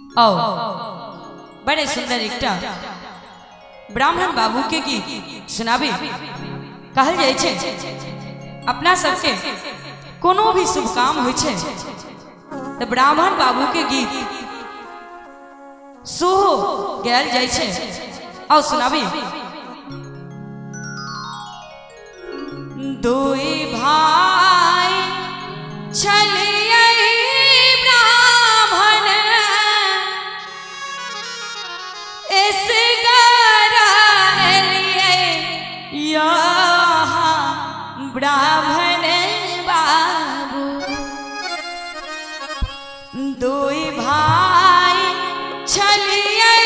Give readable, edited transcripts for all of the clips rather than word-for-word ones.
आओ बड़े सुंदर एकटा ब्राह्मण बाबू के गीत सुनाबी। कहल जाइ छै अपना सबके कोनो भी शुभ काम होइ छै तऽ ब्राह्मण बाबू के गीत सेहो गायल जाइ छै। आओ सुनाबी। दुई भाई छलियै ब्राह्मण एसगर एलियै यहाँ ब्राह्मण बाबू। दुई भाई छलियै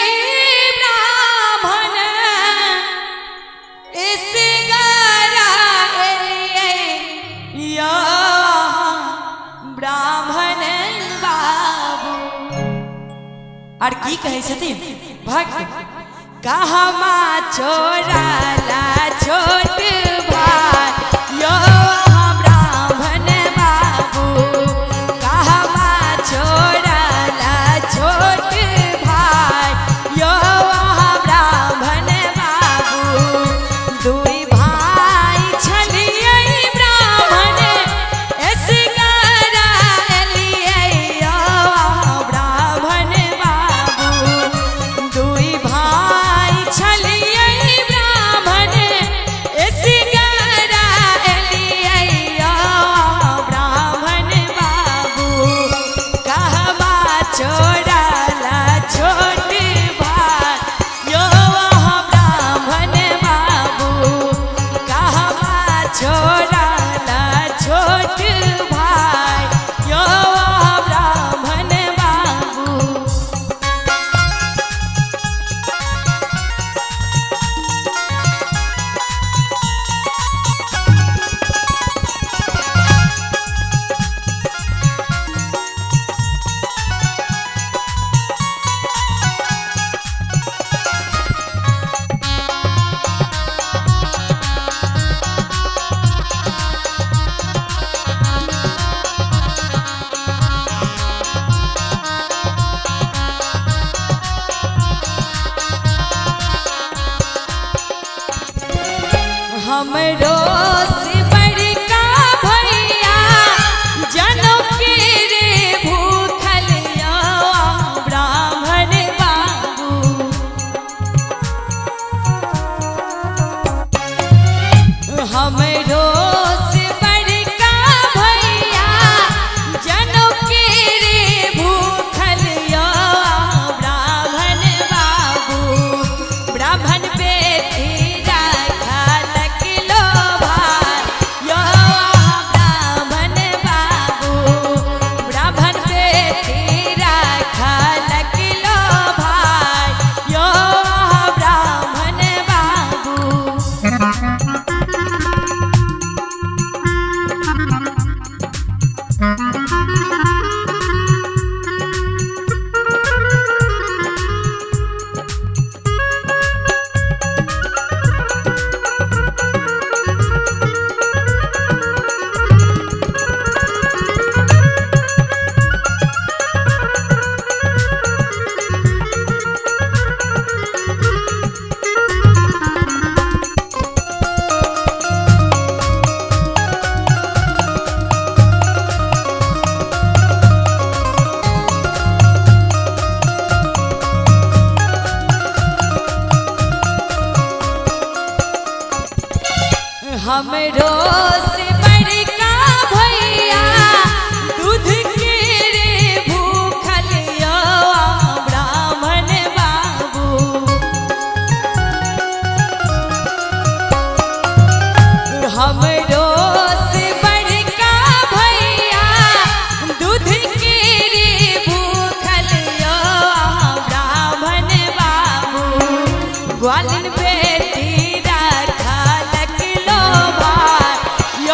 ब्राह्मण एसगर एलियै यहाँ ब्राह्मण बाबू। आर की कहै छथिन भक्त? कहमा छोड़ला छोट भाई यो ब्राह्मण बाबू, कहमा छोड़ला छोट भाई यो ब्राह्मण बाबू। दुई भाई छलियै ब्राह्मण एसगर एलियै यो ब्राह्मण बाबू। दुई भाई छलियै ब्राह्मण एसगर एलियै यो ब्राह्मण बाबू। कहवा छोड़ला छोट भाई यो ब्राह्मण बाबू, कहवा छोड़ला छोट भाई यो ब्राह्मण बाबू। हमरो से बड़का भैया जनो के रे भूखल यो ब्राह्मण बाबू। हमरो से बड़का भैया जनो के रे भूखल यो ब्राह्मण बाबू। ब्राह्मण बेटी राखलक लो भाई यो ब्राह्मण बाबू। ब्राह्मण बेटी राखलक लो भाई यो ब्राह्मण बाबू। हमरो से बड़का भैया दूध के रे भूखल यो ब्राह्मण बाबू। हमरो से बड़का भैया दूध के रे भूखल यो ब्राह्मण बाबू। ग्वालिन बेटी राखलक लो भाई यो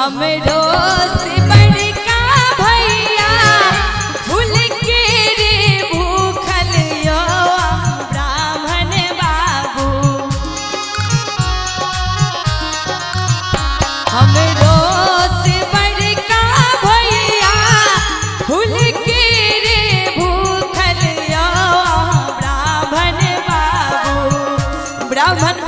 हमरो से बड़का भैया फूल के रे भूखल यो ब्राह्मण बाबू। हमरो से बड़का भैया फूल के रे भूखल यो ब्राह्मण बाबू। ब्राह्मण